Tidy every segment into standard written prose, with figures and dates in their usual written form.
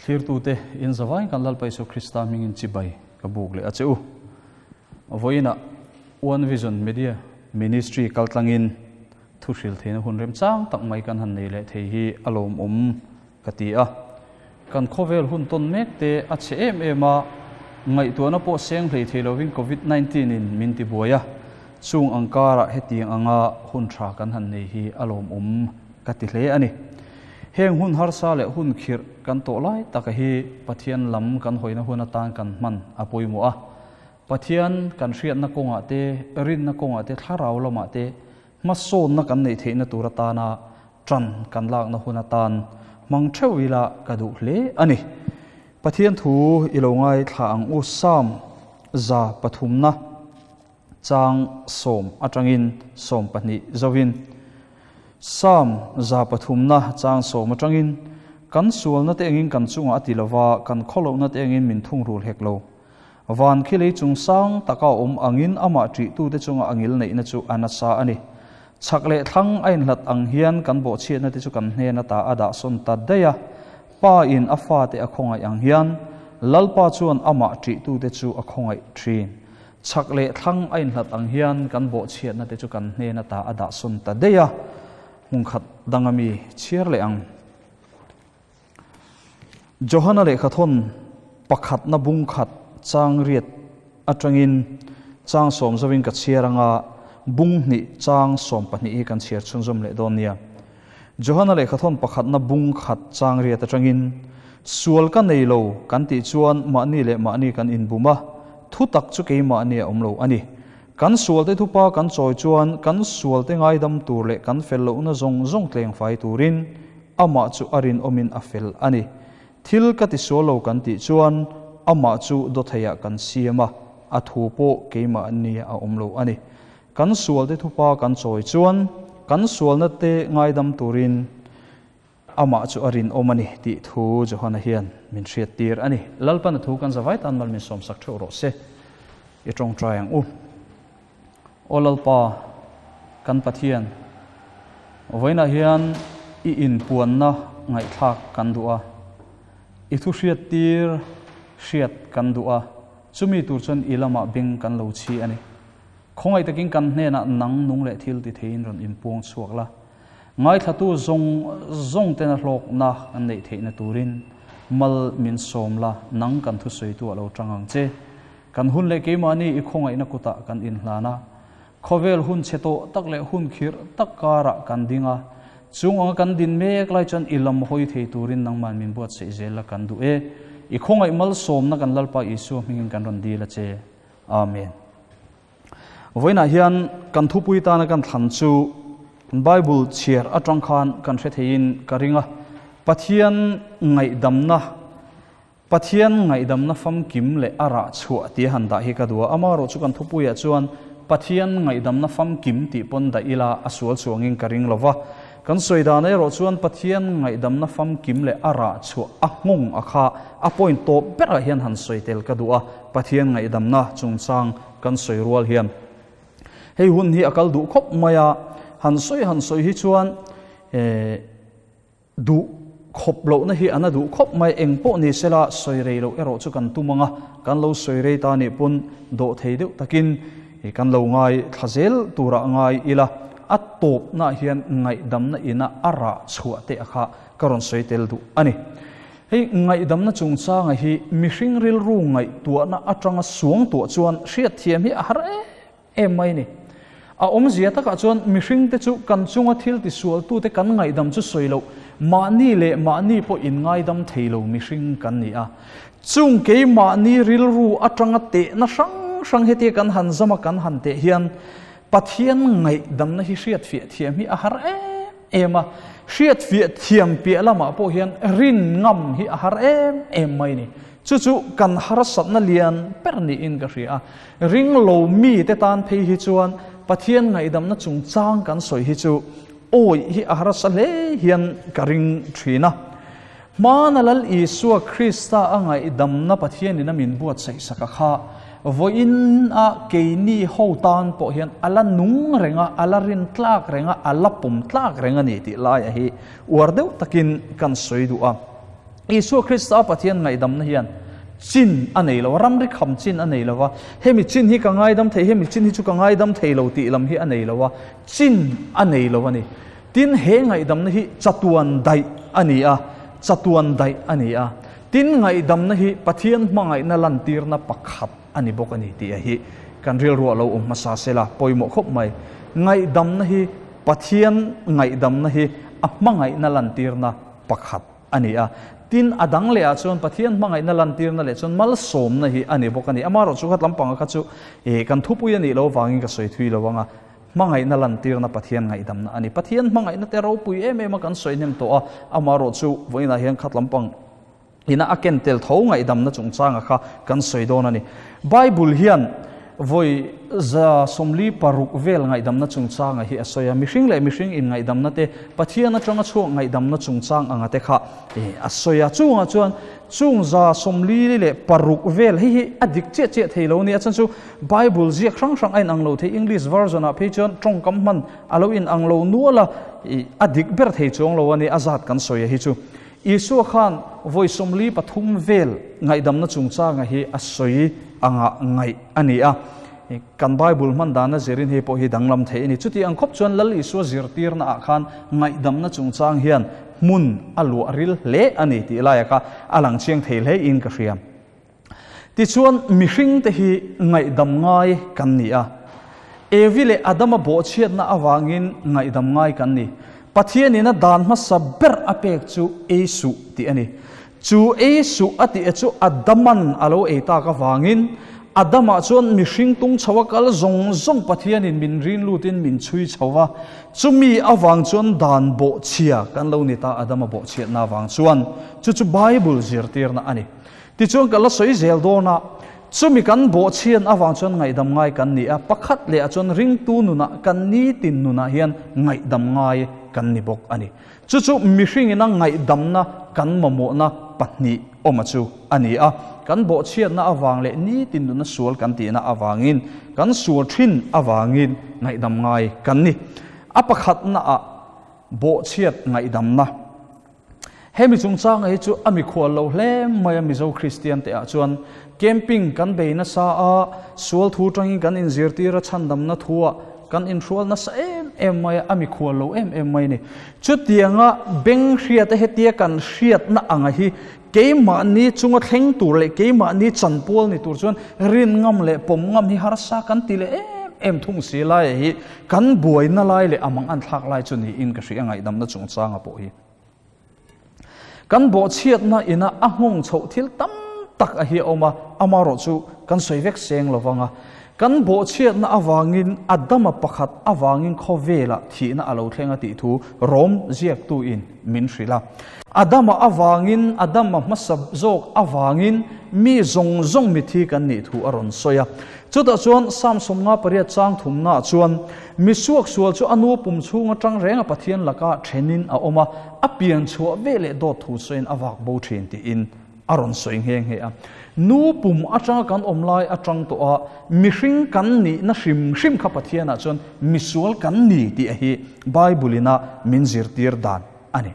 Thlirtute in zavaiin kan Lalpa Isua Krista hmingin chibai ka buk leh a che u. Vawiinah One Vision Media Ministry kaltlangin thu hril theihna hun remchang tak mai kan han nei leh thei hi a lawmawm ka ti a. Kan khawvel hun tawn mek te a chhe em em a, ngaihtuahna pawh seng hlei thei lovin Covid 19 in min ti buai a, chung ang karah hetiang anga hun tha kan han nei hi a lawmawm ka ti hle a ni. Heng hun harsa leh hun khirh kan tawh lai taka hi Pathian lam kan hawina hun atan kan hman a pawimawh a. Pathian kan hriatna kawngah te, rinna kawngah te, thlarau lamah te hmasawnna kan neih theihna tur atana ṭan kan lakna hun atan hmang ṭheuh ila ka duh hle a ni. Pathian thu i lo ngaithla ang u Psalm 103na. Chang 10 atangin 12 zovin. Psalm 103na chang 10 atangin, Kan sualna te engin kan chungah a ti lova, kan khawlohna te engin min thungrul hek lo. Van khi lei chung sang taka awm angin amah ṭihtute chunga a ngil neihna chu a nasa a ni. Chhak leh thlang a inhlat ang hian kan bawhchhiatna te chu kan hnen ata a dahsawn ta daih a. Pa in a fate a khawngaih ang hian Lalpa chuan amah ṭihtute chu a khawngaih ṭhin. Chhak leh thlang a inhlat ang hian kan bawhchhiatna te chu kan hnen ata a dahsawn ta daih a, hmun khat danga mi chhiar leh ang. Johana lehkhathawn pakhatna bung khat chang riat atangin chang 10 zovin ka chhiar anga bung hnih chang 12 hi kan chhiar chhunzawm leh dawn nia. Johana lehkhathawn pakhatna bung khat chang riat atangin, Sual ka nei lo kan tih chuan mahni leh mahni kan inbum a, thu tak chu keimahni a awm lo a ni. Kan sualte thupa kan chawi chuan kan sualte ngaidam tur leh kan fel lohna zawng zawng tleng fai turin amah chu a rinawmin a fel a ni. Thil ka ti sual lo kan tih chuan amah chu dawtheiah kan siam a, a thu pawh keimahni a awm lo a ni. Kan sualte thupa kan chawi chuan kan sualna te ngaidam turin amah chu a rinawm a ni tih thu Johana hian min hriattir a ni. Lalpana thu kan zavai tan mal min sawmsak theuh rawh se. I tawngtai ang u. Aw Lalpa, kan Pathian, vawiinah hian i inpuanna ngaihthlak kan duh a, i thu hriattir hriat kan duh a, chumi tur chuan i lamah beng kan lo chhi a ni. Khawngaih takin kan hnenah nang nung leh thil ti theiin rawn inpuang chhuak la. Ngaithlatu zawng zawng tena hlawkna kan neih theihna turin mal min sawm la, nang kan thusawitu a lo tang ang che. Kan hun leh keimahni i khawngaihna kutah kan inhlan a. Khawvel hun chhe tawh tak leh hun khirh tak karah kan ding a. Chung anga kan din mek lai chuan i lam hawi thei turin nangman min buatsaih zel la kan duh e. I khawngaih malsawmna kan Lalpa Isua hmingin kan rawn dil a che. Amen. Vawiinah hian kan thupui tana kan thlan chu Bible chhiar atang khan kan hre theiin ka ring a. Pathian ngaihdamna, Pathian ngaihdamna famkim leh a rah chhuah tih a han dah hi ka duh a. Amaherawh chu kan thupuiah chuan Pathian ngaihdamna famkim tih pawn dah ila a sual chuangin ka ring lova. Kan sawi dan erawh chuan Pathian ngaihdamna famkim leh a rah chhuah a nghawng a kha a point tawp berah hian han sawi tel ka duh a, Pathian ngaihdamna chungchang kan sawi rual hian hei hun hi a kal duh khawp mai a, han sawi han sawi hi chuan duh khawp lohna hi an a duh khawp mai, eng pawh ni sela sawi rei loh erawh chu kan tum ang a, kan lo sawi rei ta nih pawn dawh thei deuh takin kan lo ngai thla zel turah ngai ila, a tawpnaah hian ngaihdamna ina a rah chhuah teh a kha ka rawn sawi tel duh a ni. Hei ngaihdamna chungchanga hi mihring rilru ngaihtuahna atanga suangtuah chuan hriatthiam hi a har em em mai a ni. A awmzia takah chuan mihringte chu kan chunga thil tisualtute kan ngaihdam chu sawi loh, mahni leh mahni pawh inngaidam thei lo mihring kan ni a. Chung keimahni rilru atanga tehna hrang hrang hetia kan han zama kan han teh hian Pathian ngaihdamna hi hriatfiah thiam hi a har em em a. Hriatfiah thiam piah lamah pawh hian rin ngam hi a har em em mai a ni. Chu chu kan harsatna lian ber niin ka hria a. Ring lo mite tan phei hi chuan Pathian ngaihdamna chungchang kan sawi hi chu awih hi a harsa hle hian ka ring thin a. Hmana Lal Isua Krista a ngaihdamna Pathianin a min buatsaih sak a kha vawiin a keini ho tan pawh hian a la nung reng a, a la rin tlak reng a, a la pawm tlak reng a ni tih laia hi uar deuh takin kan sawi duh a. Isua Krista Pathian ngaihdamna hian chin a nei lo a, ramri kham chin a nei lo a, hemi chin hi ka ngaidam thei, hemi chin hi chu ka ngaidam thei lo tih lam hi a nei lo a, chin a nei lo a ni. Tin, he ngaihdamna hi chatuan daih a ni a, chatuan daih a ni a. Tin, ngaihdamna hi Pathian hmangaihna lantirna pakhat a ni bawk a ni tih a hi kan rilruah lo awm hmasa se la pawimawh khawp mai. Ngaihdamna hi Pathian ngaihdamna hi a hmangaihna lantirna pakhat a ni a. Tin, a dang lehah chuan Pathian hmangaihna lantirna leh chuan malsawmna hi a ni bawk a ni. Amaherawhchu khat lampanga kha chu kan thupui a nih loh avangin ka sawi thui lo ang a. Hmangaihna lantirna Pathian ngaihdamna a ni. Pathian hmangaihna te ropui em em a kan sawi hnem tawh a, amaherawhchu vawiinah hian khat lampang ina a ken tel tho ngaihdamna chungchanga kha kan sawi dawn a ni. Bible hian vawi 146 vel ngaihdamna chungchanga hi a sawi a, mihring leh mihring inngaihdamna te, Pathian atanga chhuak ngaihdamna chungchang anga te kha a sawi a. Chungah chuan chung 46 vel hei hi a dik chiah chiah thei lo a ni. A chhan chu Bible ziak hrang hrang a inang lo thei, English version ah phei chuan tawngkam hman a lo inang lo nual a, a dik ber thei chuang lo a ni, a zat kan sawi a hi chu. Isua khan vawi 43 vel ngaihdamna chungchanga hi a sawi anga ngaih a ni a. Kan Bible hman dana zirin hei pawh hi danglam thei a ni. Chuti ang khawp chuan Lal Isua zirtirna ah khan ngaihdamna chungchang hian hmun a luah ril hle a ni tih laia kha a lang chiang thei hle in ka hria. Tichuan mihring te hi ngaihdam ngai kan ni a. Evi leh Adama bawhchhiatna avangin ngaihdam ngai kan ni. Pathianin a dan hmasa ber a pek chu ei suh tih a ni. Chu ei suh a tih chu Adaman a lo ei tak avangin Adamah chuan mihring tung chho a kal zawng zawng Pathianin min rin lutin min chhui chho va. Chumi avang chuan dan bawhchhia kan lo ni ta Adama bawhchhiatna avang chuan. Chu chu Bible zirtirna a ni. Tichuan ka la sawi zel dawn a, chumi kan bawhchhian avang chuan ngaihdam ngai kan ni a, pakhat leh ah chuan ringtu nunah kan nitin nunah hian ngaihdam ngai kan ni bawk a ni. Chu chu mihringina ngaihdamna kan mamawhna pahnih awma chu a ni a, kan bawhchhiatna avang leh nitin nuna sual kan tihna avangin, kan sual thin avangin ngaihdam ngai kan ni. A pakhatna ah bawhchhiat ngaihdamna. Hemi chungchanga hi chu a mikhual lo hle mai a Mizo Kristian te ah chuan camping kan bei nasa a, sual thu tangin kan inzirtir a chhandamna thu ah kan inhrual nasa em em mai a, a mikhual lo em em mai a ni. Chutianga beng hriat a hetia kan hriatna anga hi keimahni chunga thleng tur leh keimahni chanpual ni tur chuan rin ngam leh pawm ngam hi harsa kan ti leh em em thung si lai hi kan buaina lai leh a mang an thlak lai chu niin ka hria ngaihdamna chungchanga pawh hi. Kan bawhchhiatna ina a nghawng chhoh thil tam tak a hi a awm a, amaherawh chu kan sawi vek seng lo vang a. Kan bawhchhiatna avangin Adama pakhat avangin khawvelah thihna a lo thleng a tih thu Rom ziaktuin min hrilh a. Adama avangin, Adama hmasa zawk avangin mi zawng zawng mithi kan nih thu a rawn sawi a. Chutah chuan Psalm 58 chang thumnaah chuan, Mi suaksual chu a nu pum chhung atang renga Pathian laka thenin a awm a, a pian chhuah ve leh dawt thu sawiin a vak bo thin tiin a rawn sawi nghe nghe a. Nu pum atanga kan awm lai atang tawh a, mihring kan nihna hrim hrim kha Pathianah chuan misual kan ni tih a hi Bible-in a min zirtir dan a ni.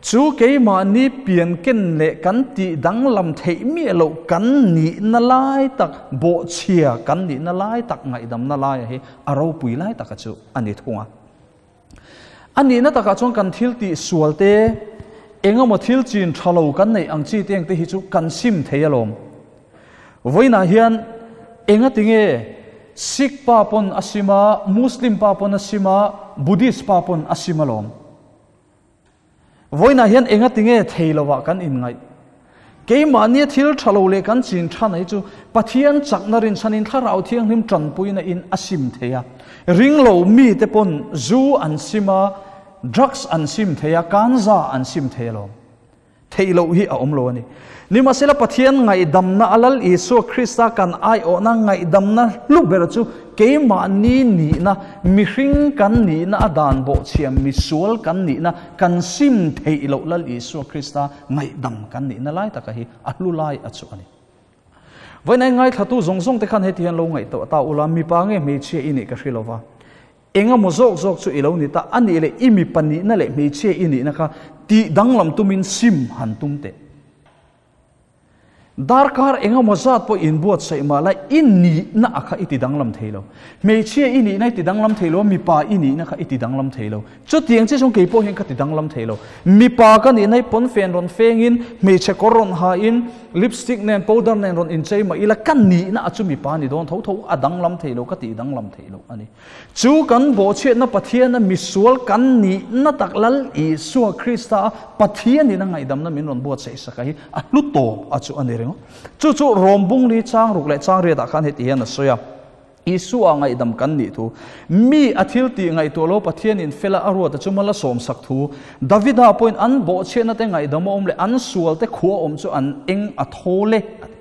Chu keimahni pian ken leh kan tih danglam theih miah loh kan nihna lai tak, bawhchhia kan nihna lai tak, ngaihdamna laia hi a ropui lai taka chu a ni thung a. A nihna takah chuan kan thil tih sual te, engemaw thil chin tha lo kan neih ang chi te ang te hi chu kan sim thei alawm. Vawiinah hian engatinge Sikh pa pawn a sim a, Muslim pa pawn a sim a, Buddhist pa pawn a sim alawm. Vawiinah hian engatinge thei lovah kan inngaih? Keimahnia thil tha lo leh kan chin than hi chu Pathian chakna rinchhanin Thlarau Thianghlim tanpuina in a sim thei a. Ring lo mite pawn zu an sim a, drugs an sim thei a, kanza an sim thei alawm. Theih loh hi a awm lo a ni. Nimahsela Pathian ngaihdamna a Lal Isua Krista kan aiawhna ngaihdamna hlu ber chu keimahni nihna, mihring kan nihna a dan bawhchhiam misual kan nihna kan sim theih loh Lal Isua Krista ngaihdam kan nihna lai taka hi a hlu lai a chu a ni. Vawiin ngaithlatu zawng zawng te khan heti hian lo ngaihtuah ta ula, mipa nge hmeichhia i nih ka hre lova, Engemaw zawk zawk chu i lo ni ta, a nih leh i mipa nihna leh hmeichhia i nihna kha tih danglam tumin sim han tum teh. Darkar engemaw zat pawh inbuatsaih mah la i nihna a kha i ti danglam thei lo. Hmeichhia i nihna i ti danglam thei lo a, mipa i nihna kha i ti danglam thei lo. Chutiang chi chuan kei pawh hian ka ti danglam thei lo. Mipa ka nihna hi pawnfen rawn fengin, hmeichhe kawr rawn hain, lipstick nen, powder nen rawn inchei mah ila ka nihna a chu mipa ni dawn tho tho, a danglam thei lo, ka ti danglam thei lo a ni. Chu kan bawhchhiatna Pathiana misual kan nihna tak Lal Isua Krista a Pathianin a ngaihdamna min rawn buatsaih saka hi a hlu tawp a chu a ni ringawt. Chu chu Rom bungli chang ruk leh chang riatah khan heti hian a sawi a, Isua ngaihdam kan nih thu, mi a thil tih ngaihtuah lo Pathianin fela a ruat a chu mal a sawmsak thu, Davida pawhin an bawhchhiatna te ngaihdam a awm leh an sual te khua awm chu an eng a thawl e a ti.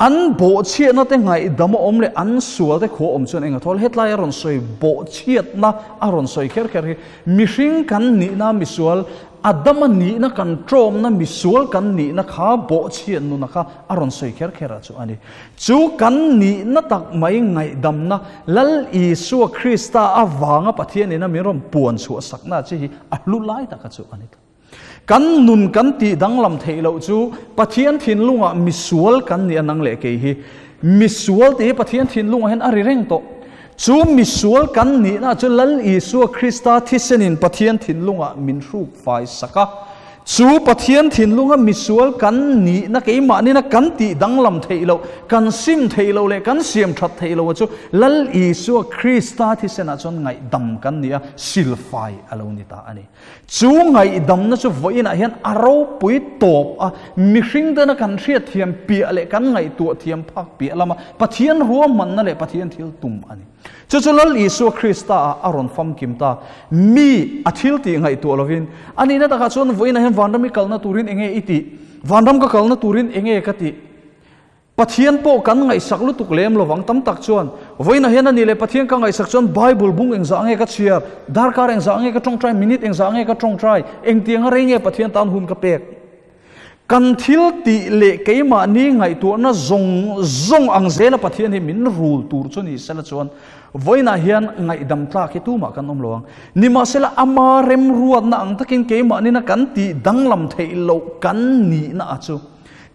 An bawhchhiatna te ngaihdam a awm leh an sual te khua awm chuan eng a thawl? Hetlai a rawn sawi bawhchhiatna a rawn sawi kher kher hi mihring kan nihna misual, Adama nihna kan ṭawmna misual kan nihna kha bawhchhiat nuna kha a rawn sawi kher kher a chu a ni. Chu kan nihna tak mai ngaihdamna Lal Isua Krista avanga Pathianina min rawn puan chhuah sakna chi hi a hlu lai taka chu a ni tlat. Kan nun kan tih danglam theih loh chu Pathian thinlungah misual kan nih a nang leh kei hi. Misual tih hi Pathian thinlungah hian a ri reng tawh. Chu misual kan nihna chu Lal Isua Krista thisenin Pathian thinlungah min hruk fai sak a. Chu Pathian thinlunga misual kan nihna keimah nina kan tih danglam theih loh, kan sim theih loh leh kan siam that theih loh a chu Lal Isua Krista thisenah chuan ngaihdam kan ni a, silfai a lo ni ta a ni. Chu ngaihdamna chu vawiinah hian a ropui tawp a, mihring tena kan hriatthiam piah leh kan ngaihtuah thiam phak piah lama Pathian ruahmanna leh Pathian thil tum a ni. Chu chu Lal Isua Krista ah a rawn famkim ta. Mi a thil tih ngaihtuah lovin, a nihna takah chuan vawiinah hian vanram i kalna turin enge i tih? Vanram ka kalna turin enge ka tih? Pathian pawh kan ngaihsak lutuk lem lovang tam tak chuan vawiinah hian a nih leh Pathian ka ngaihsak chuan Bible bung engzah nge ka chhiar, darkar engzah nge ka tawngtai, minute engzah nge ka tawngtai, engtianga rei nge Pathian tan hun ka pek. Kan thil tih leh keimahni ngaihtuahna zawng zawng ang zela Pathian hi min rul tur chu ni sela chuan vawiinah hian ngaihdam tlak hi tumah kan awm lo ang. Nimahsela ama remruatna ang takin keimahnina kan tih danglam theih loh kan nihna a chu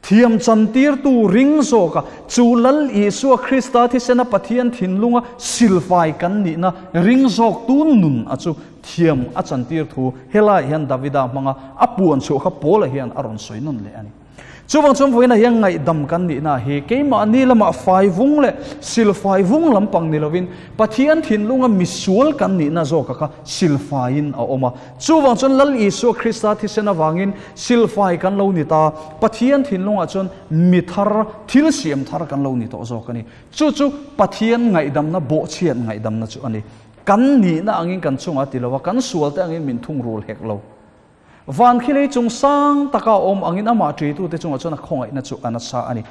Thiam chantirtu ring zawka chu Lal Isua Krista thisena Pathian thinlunga silfai kan nihna ring zawktu nun a chu thiam a chantir thu helaiah hian Davida hmanga a puan chhuah kha Paula hian a rawn sawi nawn leh a ni. Chuvang chuan vawiinah hian ngaihdam kan nihna hi keimahni lamah fai vung leh silfai vung lampang ni lovin Pathian thinlunga misual kan nihna zawka kha silfaiin a awm a. Chuvang chuan Lal Isua Krista thisen avangin silfai kan lo ni ta, Pathian thinlungah chuan mi thar, thil siam thar kan lo ni tawh zawk a ni. Chu chu Pathian ngaihdamna, bawhchhiat ngaihdamna chu a ni. Kan nihna angin kan chungah a ti lo a, kan sualte angin min thungrul hek lo. Van khi lei chung sang taka a awm angin amah ṭitute chungah chuan a khawngaihna chu a nasa a ni.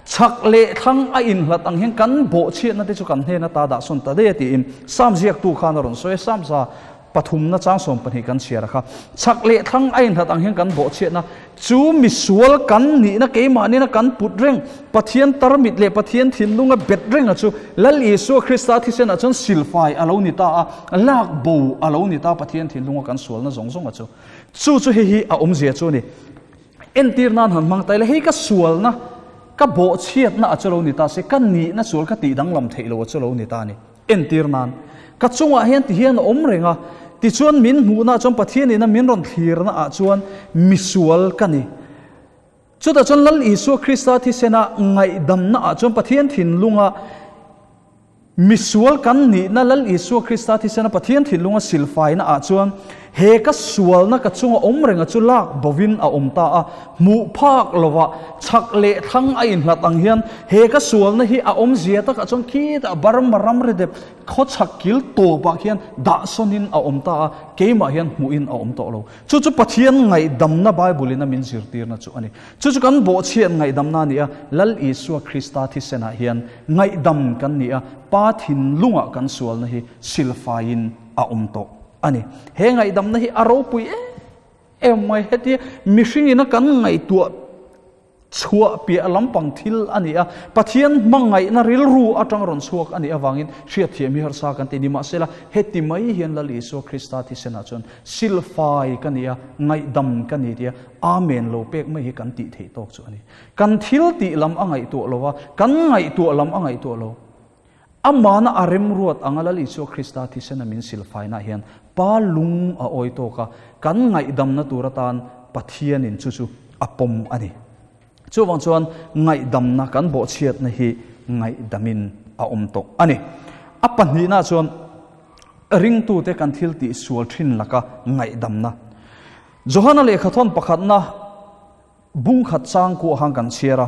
Chhak leh thlang a inhlat ang hian kan bawhchhiatna te chu kan hnen ata dah sawn ta daih a tiin Sam ziaktu khan a rawn sawi a, Sam za pathumna chang 12 kan chhiar a kha. Chhak leh thlang a inhlat ang hian kan bawhchhiatna chu misual kan nihna keimah nena kan put reng Pathian tarmit leh Pathian thinlunga bet renga chu Lal Isua Krista thisenah chuan silfai a lo ni ta a, lak bo a lo ni ta Pathian thinlunga kan sualna zawng zawnga chu. Chu chu hei hi a awmzia chu a ni. Entir nan han hmang ta ila hei ka sualna ka bawhchhiatna a chu lo ni ta se ka nihna sual ka tih danglam theih lo a chu lo ni ta a ni. Entir nan, ka chungah hian ti hian a awm reng a, tichuan min hmuhnaah chuan Pathianina min rawn thlirnaah chuan misual ka ni. Chutah chuan Lal Isua Krista thisena ngaihdamnaah chuan Pathian thinlunga misual kan nihna Lal Isua Krista thisena Pathian thinlunga silfainaah chuan he ka sualna ka chunga awm renga chu lak bovin a awm ta a, hmuh phak lovah chhak leh thlang a inhlat ang hian he ka sualna hi a awmzia takah chuan khitah Burma ram ri dep khaw chhak kil tawpah khian dah sawnin a awm ta a, keimah hian hmuhin a awm tawh lo. Chu chu Pathian ngaihdamna Bible in a min zirtirna chu a ni. Chu chu kan bawhchhiat ngaihdamna a ni a, Lal Isua Krista thisenah hian ngaihdam kan ni a, Pa thinlungah kan sualna hi silfaiin a awm tawh a ni. He ngaihdamna hi a ropui em em mai. Hetia mihringin a kan ngaihtuah. Chhuah piah lampang thil a ni a, Pathian hmangaihna rilru atang rawn chhuak a nih avangin hriatthiam hi harsa kan ti. Nimahsela, heti mai hian Lal Isua Krista thisenah chuan silfai ka ni a, ngaihdam ka ni tia Amen lo pek mai hi kan tih theih tawk chu a ni. Kan thil tih lam a ngaihtuah lo a, kan ngaihtuah lam a ngaihtuah lo. Amahna a remruat anga Lal Isua Krista thisena min silfainaah hian Pa lung a awi tawk a, kan ngaihdamna tur atan Pathianin chu chu a pawm a ni. Chuvang chuan ngaihdamna kan bawhchhiatna hi ngaihdamin a awm tawh a ni. A pahnihna chuan ringtute kan thil tih sual thin laka ngaihdamna. Johana lehkhathawn pakhatna Bung khat chang kuah han kan chhiar a,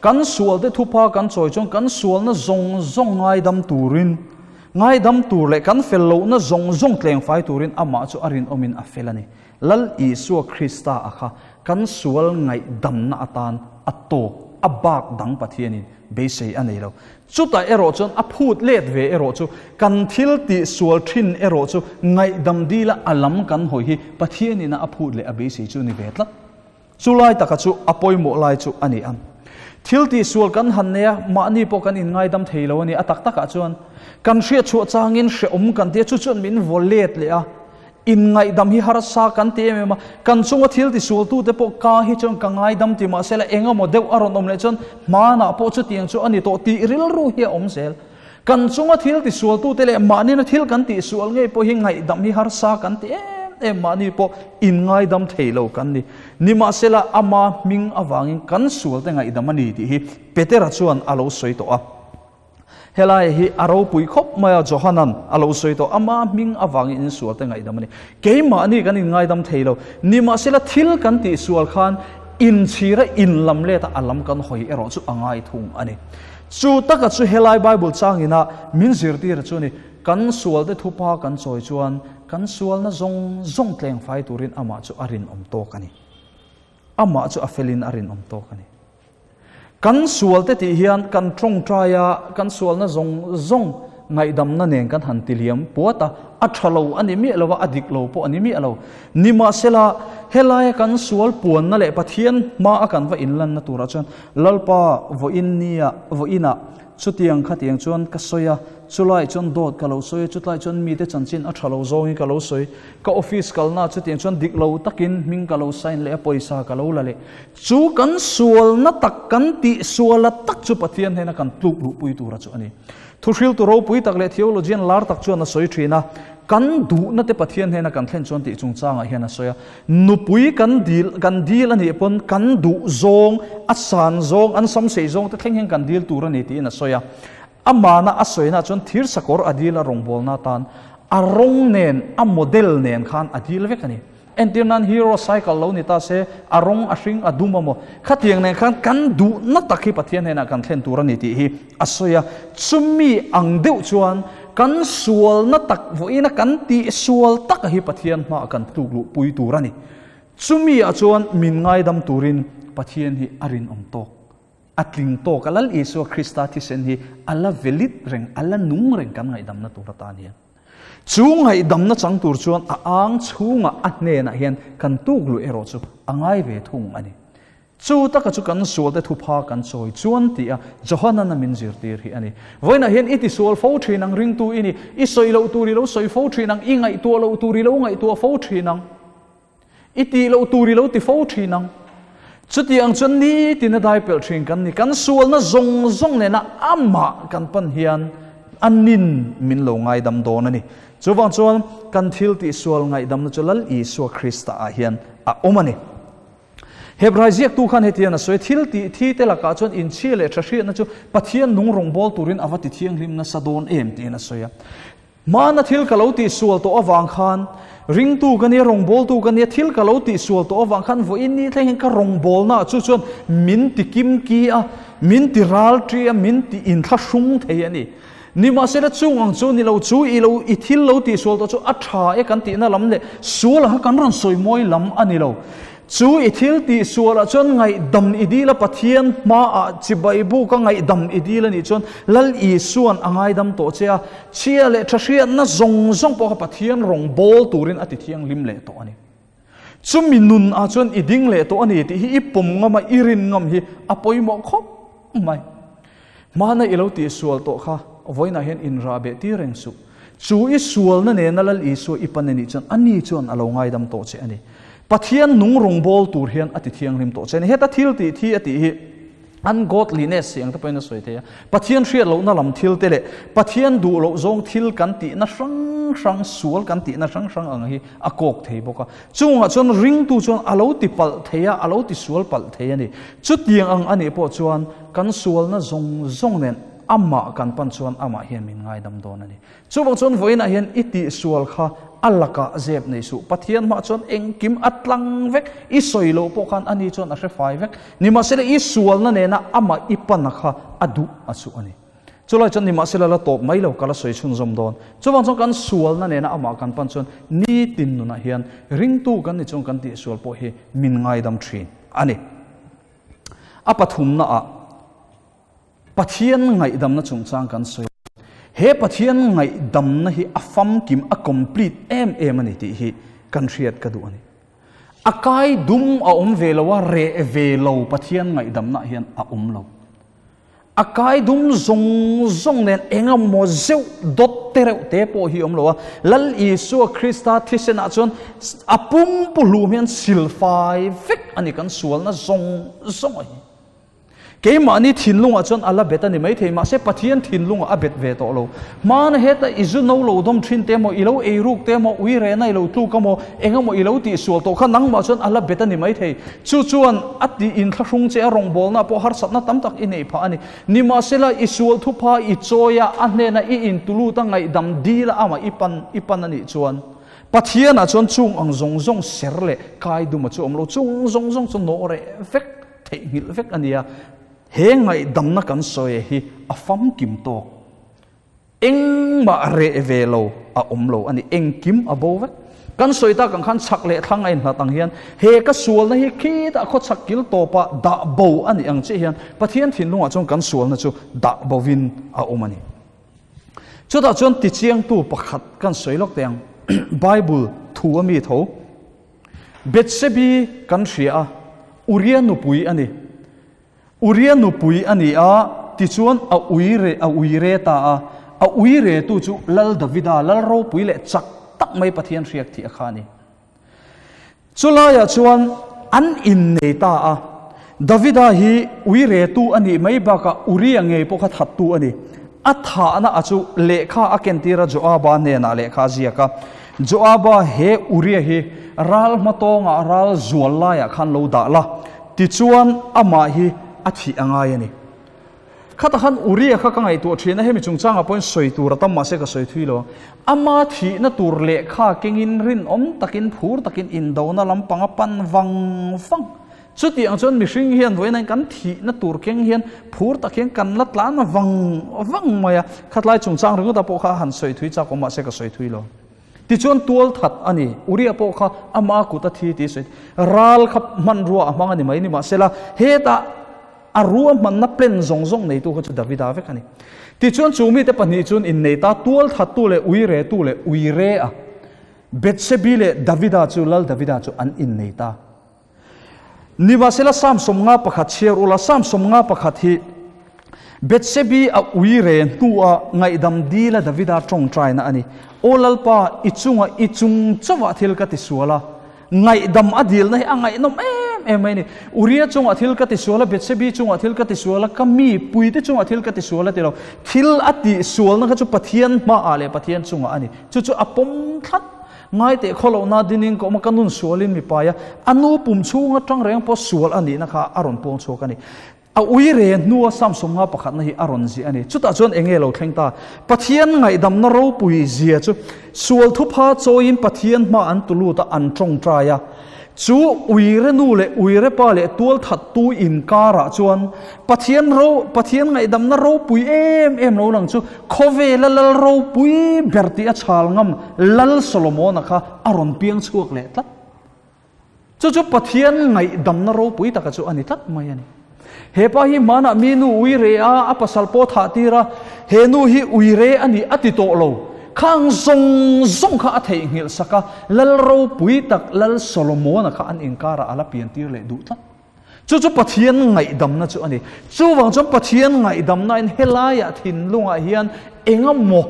kan sualte thupa kan chawi chuan kan sualna zawng zawng ngaidam turin, ngaidam tur leh kan fel lohna zawng zawng tlengfai turin amah chu a rinawmin a fel a ni. Lal Isua Krista a kha kan sual ngaihdamna atan a tawk, a bak dang Pathianin beisei a nei lo. Chutah erawh chuan a phut let ve erawh chu kan thil tih sual thin erawh chu ngaihdam dila a lam kan hawi hi Pathianin a phut leh a beisei chu ni ve tlat. Chu lai taka chu a pawimawh lai chu a ni a. Thil tihsual kan han nei a, mahni pawh kan inngaidam thei lo a ni. A tak takah chuan kan hriatchhuah changin hrehawm kan ti a, chu chuan min vaw let leh a. Inngaihdam hi harsa kan ti em em a, kan chunga thil tisualtute pawh ka hi chuan ka ngaidam ti mahse la eng emaw deuh a rawn awm leh chuan hmanah pawh chutiang chu a ni tawh tih rilru hi a awm zel. Kan chunga thil tisualtute leh mahnina thil kan tihsual ngei pawh hi ngaihdam hi harsa kan ti em em, mahni pawh inngaidam thei lo kan ni. Nimahsela, ama hming avangin kan sualte ngaihdam a ni tih hi Petera chuan a lo sawi tawh a. Helai hi a ropui khawp mai a, Johanan a lo sawi tawh, ama hming avangin in sualte ngaihdam a ni. Keimahni kan inngaidam thei lo. Nimahsela, thil kan tihsual khan inchhira inlamleta a lam kan hawi erawh chu a ngai thung a ni. Chu taka chu helai Bible changina min zirtir chu ni, kan sualte thupa kan chawi chuan kan sualna zawng zawng tlengfai turin amah chu a rinawm tawk a ni. Amah chu a felin a rinawm tawk a ni. Kan sualte tih hian kan tawngtaia kan sualna zawng zawng ngaihdamna nen kan han ti liam puat a, a tha lo a ni miah lo a, a dik lo pawh a ni miah lo. Nimahsela, helaia kan sual puanna leh Pathian hmaa kan va inlanna turah chuan Lalpa vawiin nia, vawiinah chutiang khatiang chuan ka sawi a, chulaiah chuan dawt ka lo sawi a, chutlaiah chuan mite chanchin a tha lo zawngin ka lo sawi, ka office kalnaah chutiang chuan dik lo takin hming ka lo sign leh a, pawisa ka lo la leh. Chu kan sualna tak, kan tihsuala tak chu Pathian hnena kan tluk luhpui tura chu a ni. Thuhriltu ropui tak leh theologian lar tak chuan a sawi thin a, kan duhna te Pathian hnena kan thlen chuan tih chungchangah hian a sawi a, nupui kan dil kan dil a nih pawn kan duh zawng, a san zawng, an sam sei zawng te thleng hian kan dil tur a ni tiin a sawi a. Amana a sawina chuan thir sakawr a dil a rawngbawlna atan a rawng nen, a model nen khan a dil vek a ni. Entir nan hero cycle lo ni ta se, a rawng, a hring, a dum a maw? Khatiang nen khan kan duhna tak hi Pathian hnenah kan thlen tur a ni tih hi a sawi a. Chumi ang deuh chuan kan sualna tak vawiina kan tih sual taka hi Pathian hmaah kan tluk luh pui tur a ni. Chumi ah chuan min ngaidam turin Pathian hi a rinawm tawk, a tling tawk a. Lal Isua Krista thisen hi a la velit reng, a la nung reng kan ngaihdamna tur atan hian. Chu ngaihdamna chang tur chuan a ang chhungah a hnenah hian kan tuk luh erawh chu a ngai ve thung a ni. Chu taka chu kan sualte thupha kan chawi chuan tih a Johanan a min zirtir hi a ni. Vawiinah hian i tisual fo thin ang ringtu i ni, i sawi loh tur i lo sawi fo thin ang, i ngaihtuah loh tur i lo ngaihtuah fo thin ang. I tih loh tur i lo ti fo thin ang. Chutiang chuan nitin a dai pelh thin kan ni. Kan sualna zawng zawng nena amah kan pan hian a nin min lo ngaidam dawn a ni. Chuvang chuan kan thil tih sual ngaihdamna chu Lal Isua Krista ah hian a awm a ni. Hebrai ziaktu khan hetiang a sawi, Thil tih thi te lakah chuan inchhia leh tha hriatna chu Pathian nung rawngbâwl turin a va ti thianghlim nasa dawn em tiin a sawi a. Hmana thil ka lo tihsual tawh avang khan, ringtu ka nia, rawngbawltu ka nia, thil ka lo tihsual tawh avang khan vawiin ni thleng hian ka rawngbawlnaah chu chuan min ti kimki a, min ti ralṭi a, min ti inthlahrung thei a ni. Nimahsela chung ang chu ni lo chu i lo i thil lo tihsual tawh chu a ṭha e kan tihna lam leh sual ang kha kan rawn sawi mawi lam a ni lo. Chu i thil tih sualah chuan ngaihdam i dil a, Pathian hmaah chibai buka ngaihdam i dil a nih chuan Lal Isua'n a ngaidam tawh che a, chhia leh tha hriatna zawng zawng pawh kha Pathian rawn bawl turin a ti thianghlim leh tawh a ni. Chumi nun ah chuan i ding leh tawh a ni tih hi i pawm ngam a, i rin ngam hi a pawimawh khawp mai. Hmana i lo tihsual tawh kha vawiinah hian inrah beh tir reng suh. Chu i sualna nena Lal Isua i pan a nih chuan ani chuan a lo ngaidam tawh che a ni. Pathian nung rawngbâwl tur hian a ti thianghlim tawh che a ni. Heta thil tih thi a tih hi ungodliness tih ang te pawhin a sawi thei a. Pathian hriat lohna lam thil te leh Pathian duh loh zawng thil kan tihna hrang hrang, sual kan tihna hrang hrang ang hi a kawk thei bawk a. Chungah chuan ringtu chuan a lo ti palh thei a, a lo ti sual palh thei a ni. Chutiang ang a nih pawh chuan kan sualna zawng zawng nen amah kan pan chuan amah hian min ngaidam dawn a ni. Chuvang chuan vawiinah hian i tihsual kha a lakah zep nei suh. Pathian hmah chuan engkim a tlang vek, i sawi loh pawh khan ani chuan a hre fai vek. Nimahsela i sualna nena amah i pana kha a duh a chuh a ni. Chulai chuan nimahsela la tawp mai lo, ka la sawi chhunzawm dawn. Chuvang chuan kan sualna nena amah kan pan chuan nitin nunah hian ringtu kan ni chuan kan tihsual pawh hi min ngaidam thin a ni. A pathumnaah Pathian ngaihdamna chungchang kan sawi a, he Pathian ngaihdamna hi a famkim, a complete em em a ni tih hi kan hriat ka duh a ni. A kai dum a awm ve lo a, reh ve lo Pathian ngaihdamna hian a awm lo. A kai dum zawng zawng nen engemaw zeuh dawt te reuh te pawh hi awm lo a, Lal Isua Krista thisenah chuan a pumpu hlum hian silfai vek a ni kan sualna zawng zawng a hi. Keimahni thinlungah chuan a la bet a ni maithei, mahse Pathian thinlungah a bet ve tawh lo. Hmana heta i zu no lo dawm thin te emaw, i lo ei ruk te emaw, ui rehna i lo tluk emaw, eng emaw i lo tihsual tawh kha nangmah chuan a la bet a ni maithei. Chu chuan a tih inthlahrung che a rawngbawlna pawh harsatna tam tak i neih phah a ni. Nimahsela i sual thupha i chawi a, a hnena i intulut a ngaihdam dil a amah i pan i pan a nih chuan Pathianah chuan chung ang zawng zawng ser leh kai duma chu awm lo, chung zawng zawng chu nawh reh vek. Theihnghilh vek a nia, he ngaihdamna kan sawi hi a famkim tawk. Engmah reh ve lo a awm lo a ni, engkim a bo vek. Kan sawi tak ang khan chhak leh thlang a inhlat ang hian he ka sualna hi khitah khawchhak kil tawpah dah bo a nih ang chiah hian Pathian thinlungah chuan kan sualna chu dah bovin a awm a ni. Chutah chuan tichiangtu pakhat kan sawi lawk teh ang, Bible thu a mi tho. Bethsebi kan hria a, Uria nupui a ni. Uria nupui a ni a, tichuan a uire a uire ta a. A uiretu chu Lal Davida, Lal ropui leh chak tak mai Pathian hriak thih a kha a ni. Chulaiah chuan an innei ta a. Davida hi uiretu a nih mai bakah Uria ngei pawh kha thattu a ni. A thahna a chu lehkha a kentir a Joaba hnenah lehkha a ziak a. Joaba he Uria hi ral hmatawngah ral zual laiah khan lo dah la, tichuan amah hi a thih a ngai a ni. Khata khan Uria kha ka ngaihtuah thin a, hemi chungchangah pawhin sawi tur a tam mahse ka sawi thui lo ang. Ama thihna tur lehkha kengin rinawm takin phur takin indona lampang a pan vang vang. Chuti ang chuan mihring hian vawiin kan thihna tur keng hian phur tak hian kan la tlan vang vang mai a, khatlai chungchang ringawt ah pawh kha han sawi thui chak awm mahse ka sawi thui lo. Tichuan tual that a ni, Uria pawh kha ama kut a thi tih sawi ral kha hmanrua a hmang a ni mai ni mahsela hetah a ruahmanna plan zawng zawng neitu kha chu Davida vek a ni. Tichuan chu mite pahnih chuan innei ta tual thattu leh uiretu leh uire a Bethsebi leh Davida chu Lal Davida chu an innei ta. Nimahsela Psalm 51 chhiar ula, Psalm 51 hi Bethsebi a uire hnua ngaihdam dila Davida tawngtaina a ni. Aw Lalpa, i chunga i chung chauhah thil ka tisual a, ngaihdam a dilna hi a ngaihnawm em em mai a ni. Uria chungah thil ka tisual a, Bethsebi chungah thil ka tisual a, ka mi puite chungah thil ka tisual a ti lo. Thil a tihsualna kha chu Pathian hmaah leh Pathian chungah a ni. Chu chu a pawm thlat. Ngaiteh khawlohna dinin ka awm a, ka nun sualin mi pai a, a nu pum chhung atang reng pawh sual a nihna kha a rawn puang chhuak a ni. A ui re hnua Psalm 51 pakhatna hi a rawn ziah a ni. Chutah chuan eng nge lo thleng ta? Pathian ngaihdamna ropui zia chu sual thupha chawiin Pathian hma an tu lut a, an tawngtai a. Chu uire nu leh uire pa leh tualthattu inkarah chuan Pathian ro, Pathian ngaihdamna ropui em em lo lang chu khawvela lal ropui ber tih a chhal ngam Lal Solomona kha a rawn piang chhuak leh tlat. Chu chu Pathian ngaihdamna ropui taka chu a ni tlat mai a ni. He pa hi hmanah mi nu uire a, a pasal pawh thah tir a, he nu hi uire a ni a ti tawh lo. Khang zawng zawng kha a theihnghilh sak a, Lal ropui tak Lal Solomona kha an inkarah a la piantir leh duh tlat. Chu chu Pathian ngaihdamna chu a ni. Chuvang chuan Pathian ngaihdamnain helaiah thinlungah hian engemaw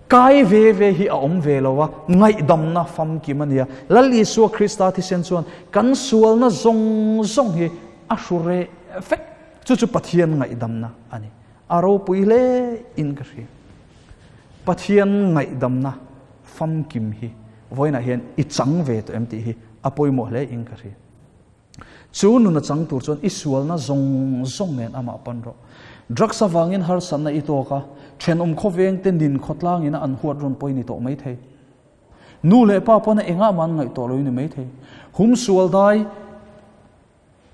kai ve ve hi a awm ve lo a, ngaihdamna famkim a nia. Lal Isua Krista thisen chuan kan sualna zawng zawng hi a hru reh vek. Chu chu Pathian ngaihdamna a ni. A ropui hle in ka hria. Pathian ngaihdamna famkim hi vawiinah hian i chang ve tawh em tih hi a pawimawh hle in ka hria. Chu nun a chang tur chuan i sualna zawng zawng nen amah pan rawh. Drugs avangin harsatna i tawk a, thenawm khawveng te nin khawtlang ina an huat rawn pawi ni tawh mai thei. Nu leh pa pawn a engah mah an ngaih tawh lo i ni mai thei. Hum sual dai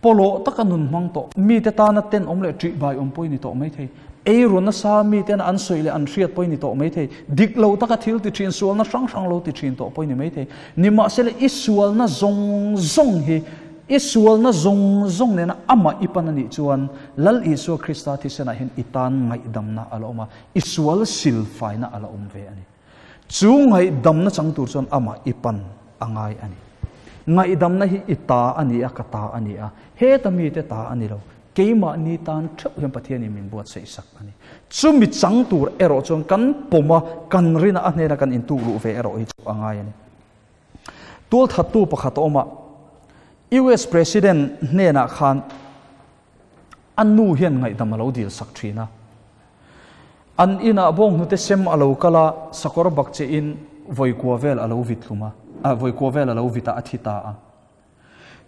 pawlawh taka nun hmang tawh, mite tana tenawm leh ṭihbai awm pawh i ni tawh mai thei. Ei run nasa miten an sawi leh an hriat pawh i ni tawh mai thei. Dik lo taka thil ti ṭhin, sualna hrang hrang lo ti ṭhin tawh pawh i ni mai thei. Nimahsela i sualna zawng zawng hi i sualna zawng zawng nena amah i pan a nih chuan Lal Isua Krista thisenah hian i tan ngaihdamna a la awm a, i sual silfaina a la awm ve a ni. Chu ngaihdamna chang tur chuan amah i pan a ngai a ni. Ngaihdamna hi i ta a ni a, ka ta a ni a, heta mite ta a ni lo. Keimahni tan theuh hian Pathianin min buatsaih sak a ni. Chumi chang tur erawh chuan kan pawm a, kan rin a, a hnena kan intuk luh ve erawh hi chu a ngai a ni. Tualthattu pakhat a awm a, US President hnenah khan a nu hian ngaihdam a lo dil sak thin a. An inah bawnghnute sem a lo kal a, sakawr bak che in vawikua vel a lo vit hlum a, vawikua vel a lo vit a, a thi ta a.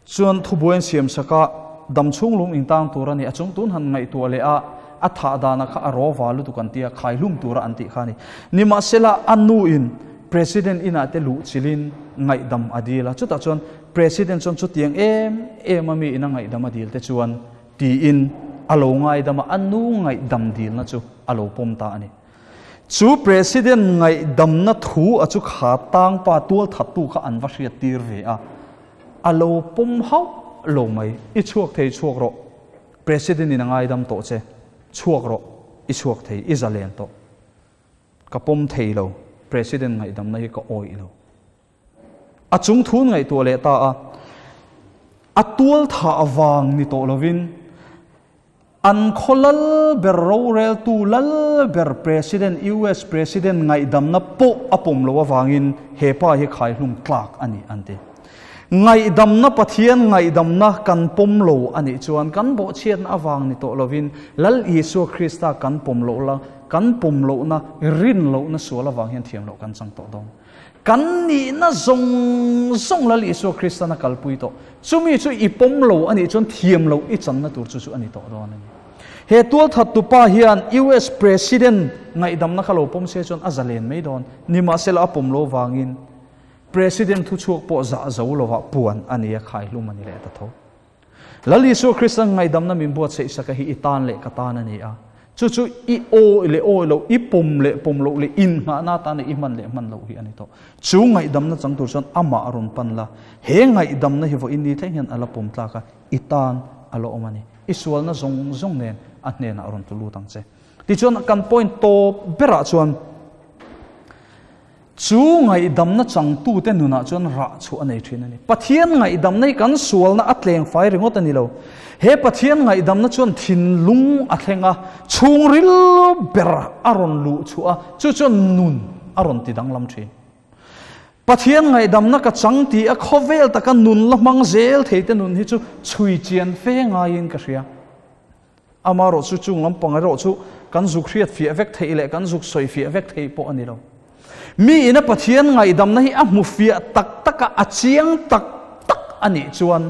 Chuan thubuai an siam sak a, dam chhung lung intang tur a ni. A chung tun han ngaihtuah leh a, a thah dana kha a rawva lutuk an ti a, khai hlum tura an tih kha a ni. Nimahsela, a nu in President inah te luh chilhin ngaihdam a dil a, chutah chuan President chuan chutiang em em a mi ina ngaihdam a dil te chuan tiin a lo ngaidam a, a nu ngaihdam dilna chu a lo pawm ta a ni. Chu President ngaihdamna thu a chu kha tangpa tualthattu kha an va hriat tir ve a, a lo pawm hauh lo mai. I chhuak thei chhuak rawh, President in a ngaidam tawh che, chhuak rawh, i chhuak thei, i zalen tawh. Ka pawm thei lo, President ngaihdamna hi ka awih lo. A chung thu ngaihtuah leh ta a, a tualthah vang ni tawh lovin an khaw lal ber roreltu lal ber President, US President ngaihdamna pawh a pawm loh avangin he pa hi khaihlum tlak a ni an ti. Ngaihdamna Pathian ngaihdamna kan pawm lo a nih chuan kan bawhchhiatna avang ni tawh lovin Lal Isua Krista kan pawm loh la, kan pawm lohna, rin lohna sual avang hian thiam loh kan chang tawh dawn. Kan nihna zawng zawng Lal Isua Kristan a kalpui tawh. Chumi chu i pawm lo a nih chuan thiam loh i channa tur chu chu a ni tawh dawn a ni. He tualthattu pa hian US President ngaihdamna kha lo pawm se chuan a zalen mai dawn. Nimahsela a pawm lo vangin President thuchhuak pawh zah zo lovah puan a ni a, khaihlum a ni leh ta tho. Lal Isua Kristan ngaihdamna min buatsaih saka hi i tan leh ka tan a ni a. Chu chu i awi leh awi loh, i pawm leh pawm loh leh inngahna atan leh i hman leh hman loh hi a ni tawh. Chu ngaihdamna chang tur chuan amah a rawn pan la. He ngaihdamna hi vawiin ni thleng hian a la pawm tlak a, i tan a la awm a ni. I sualna zawng zawng nen a hnenah a rawn tlu lut ang che. Tichuan kan point tawp berah chuan, Chu ngaihdamna changtute nunah chuan rah chhuah a nei thin a ni. Pathian ngaihdamna hi kan sualna a tleng fai ringawt a ni lo. He Pathian ngaihdamna chuan thinlung a thleng a, chhungril ber a rawn luh chhuah a, chu chuan nun a rawn ti danglam thin. Pathian ngaihdamna ka chang tih a khawvel taka nun la hmang zel theite nun hi chu chhui chian fe ngaiin ka hria. Amaherawh chu chung lampang erawh chu kan zuk hriat fiah vek theih leh kan zuk sawi fiah vek theih pawh a ni lo. Mi ina Pathian ngaihdamna hi a hmu fiah tak tak a, a chiang tak tak a nih chuan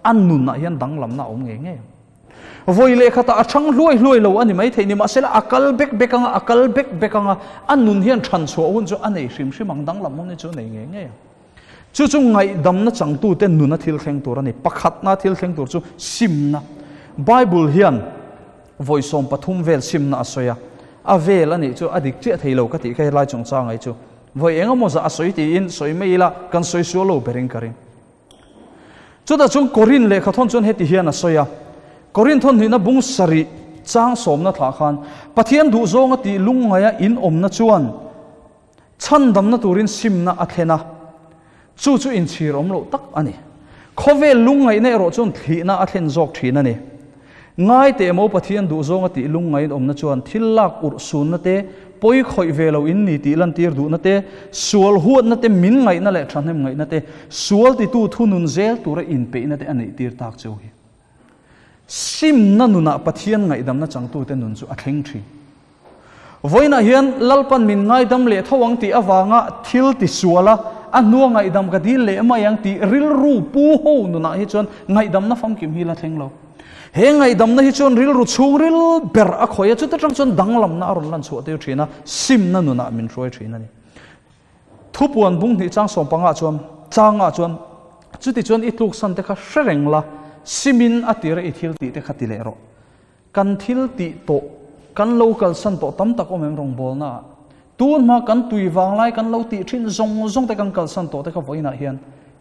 a nunah hian danglamna a awm ngei ngei ang. Vawi leh khatah a chhang hluai hluai lo a ni maithei ni, mahsela a kal bek bek anga, a kal bek bek anga, a nun hian chhan chhuah hun chu a nei hrim hrim ang, danglam hun hi chu a nei ngei ngei ang. Chu chu ngaihdamna changtute nuna thil thleng tur a ni. Pakhatna thil thleng tur chu simna. Bible hian vawi 13 vel simna a sawi a, a vel a nih chu a dik chiah thei lo ka tih kha helai chungchang ai chu. Vawi eng emaw zah a sawi tiin sawi mai ila kan sawi sual lo berin ka ring. Chutah chuan Korin lehkha thawn chuan heti hian a sawi a, Korin thawn hnihna bung sarih chang sawmna thlah khan Pathian duhzawnga tih lungngaia in awmna chuan, Chhandamna turin simna a thlen a, chu chu inchhir awm loh tak a ni. Khawvel lungngaihna erawh chuan thlihna a thlen zawk thin a ni. Ngai teh maw Pathian duhzawng a tih lungngain awmna chuan thil lak urh sunna te, pawi khawih ve lo in ni tih lantir duhna te, sual huatna te, min ngaihna leh thahnem ngaihna te, sual titu thunun zel tura inpeihna te a neih tir tak cheu hi. Simna nunah Pathian ngaihdamna changtute nun chu a thleng thin. Vawiinah hian Lalpan min ngaidam leh tho ang tih avanga thil ti sual a, a hnua ngaihdam ka dil leh mai ang tih rilru pu ho nunah hi chuan ngaihdamna famkim hi la thleng lo. He ngaihdamna hi chuan rilru chhungril ber a khawih a, chuta tang chuan danglamna a rawn lan chhuah tir thin a, simna nunah min hruai thin a ni. Thupuan bung hnih chang sawmpangah chuan changah chuan chuti chuan i tluksan te kha hre reng la, simin a tira i thil tih te kha ti leh rawh. Kan thil tih tawh, kan lo kalsan tawh tam tak awm em rawngbawlna ah. Tun hma kan tui vanglai kan lo tih thin zawng zawng te kan kalsan tawh te kha vawiinah hian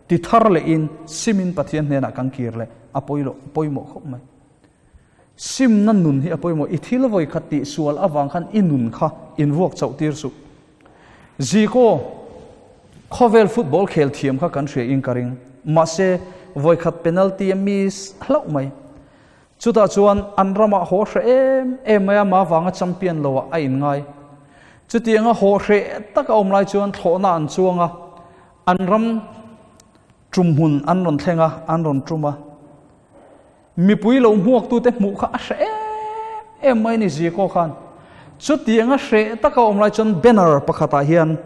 ti thar lehin simin Pathian hnenah kan kir leh a pawilo pawimawh khawp mai. Simna nun hi a pawimawh. I thil vawi khat tih sual avang khan i nun kha invuak chauh tir suh. Zico, khawvel football khel thiam kha kan hria in ka ring. Mahse, vawi khat penalty a miss hlauh mai. Chutah chuan an ramah haw hreh em em mai a, mah vanga champion loah a inngai. Chutianga haw hreh tak a awm lai chuan thlawhna an chuang a, an ram tum hmun an rawn thleng a, an rawn tum a. Mipui lo hmuaktute hmuh kha a hreh em em mai a ni Zico khan. Chutianga hreh tak a awm lai chuan banner pakhatah hian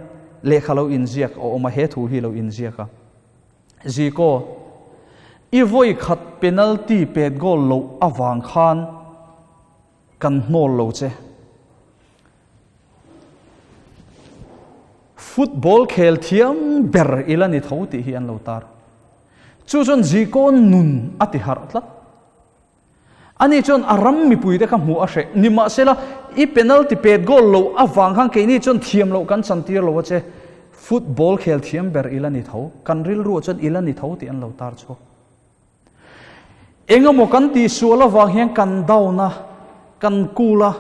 lehkha lo inziak a awm a, he thu hi lo inziak a. Zico, i vawi khat penalty pet goal loh avang khan kan hnawl lo che. Football khel thiam ber i la ni tho tih hi an lo tar. Chu chuan Zico nun a ti harh tlat. Ani chuan a ram mipuite kha hmuh a hreh. Nimahsela, i penalty pet goal loh avang khan keini chuan thiam loh kan chantir lo a che. Football khel thiam ber i la ni tho, kan rilruah chuan i la ni tho tih an lo tar chhuak. Engemaw kan tihsual avang hian kan down a, kan cool a,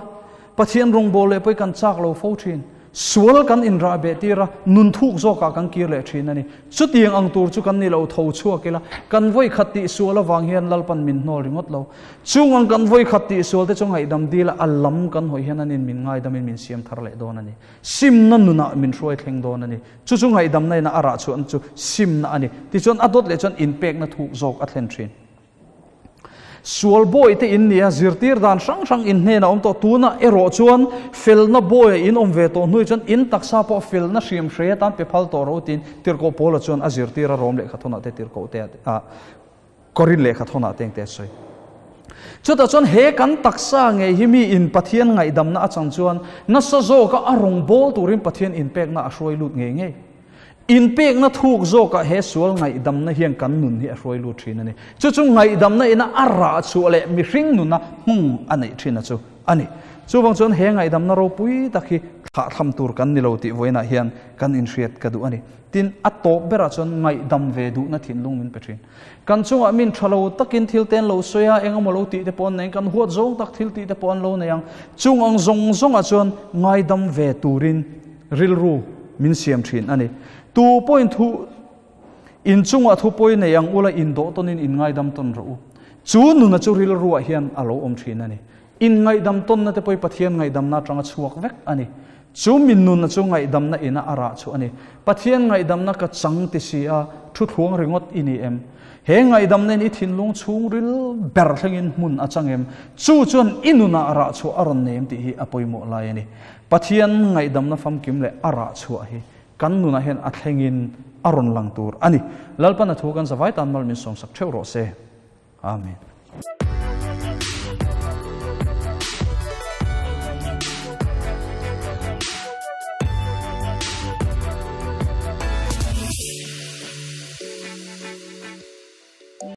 Pathian rawngbâwl leh pawh hi kan châk lo fo ṭhin. Sual kan inrah beh tir a, nun thûk zawkah kan kir leh ṭhin a ni. Chutiang ang tur chu kan ni lo, tho chhuak ila, kan vawi khat tih sual avang hian Lalpan min hnawl ringawt lo. Chung ang kan vawi khat tih sual te chu ngaihdam dil a, a lam kan hawi hian anin min ngaidamin min siam thar leh dawn a ni. Simna nunah min hruai thleng dawn a ni. Chu chu ngaihdamna ina a rah chhuahna chu simna a ni. Tichuan a dawt leh chuan inpekna thûk zawk a thlen ṭhin. Sual bawi te in nia, zirtir dan hrang hrang in hnenah awm tawh. Tunah erawh chuan felna bawi a in awm ve tawh hnuai chuan in taksa pawh felna hriam hrei atan pe phal tawh ro tiin Tirhkoh Paula chuan a zirtir a rawm lehkha thawnah te Tirhkoh te ah Korin lehkha thawnah te engte a sawi. Chutah chuan he kan taksa ngei hi mi in Pathian ngaihdamna a chang chuan nasa zawka a rawngbâwl turin Pathian inpekna a hruai lut ngei ngei. Inpekna thuk zawkah he sual ngaihdamna hian kan nun hi a hruai lut thin a ni. Chu chu ngaihdamna ina a rah chhuah leh mihring nuna hmung a neih thin a chu a ni. Chuvang chuan he ngaihdamna ropui tak hi thlahthlam tur kan ni lo tih vawiinah hian kan inhriat ka duh a ni. Tin, a tawp berah chuan ngaihdam ve duhna thinlung min pe thin. Kan chungah min tha lo takin thil te an lo sawi a, eng emaw lo tih te pawh an nei ang, kan huat zawng tak thil tih te pawh an lo nei ang. Chung ang zawng zawngah chuan ngaidam ve turin rilru min siam thin a ni. Tu pawhin thu in chungah thu pawi nei ang ula indawh tawnin in ngaidam tawn rawh u. Chu nuna chu rilruah hian a lo awm thin a ni. In ngaihdam tawnna te pawhin Pathian ngaihdamna atanga chhuak vek a ni. Chu min nuna chu ngaihdamna ina a rah chu a ni. Pathian ngaihdamna ka chang ti si a, thu thluang ringawt i ni em? He ngaihdamna in i thinlung chhungril ber thlengin hmun a chang em? Chu chuan i nunah rah chhuah a rawn nei em tih hi a pawimawh lai a ni. Pathian ngaihdamna famkim leh a rah chhuah hi kan nunah hian a thlengin a rawn lang tur a ni. Lalpan a thu kan zavai tan mal min sawmsak theuh rawh se. Amen.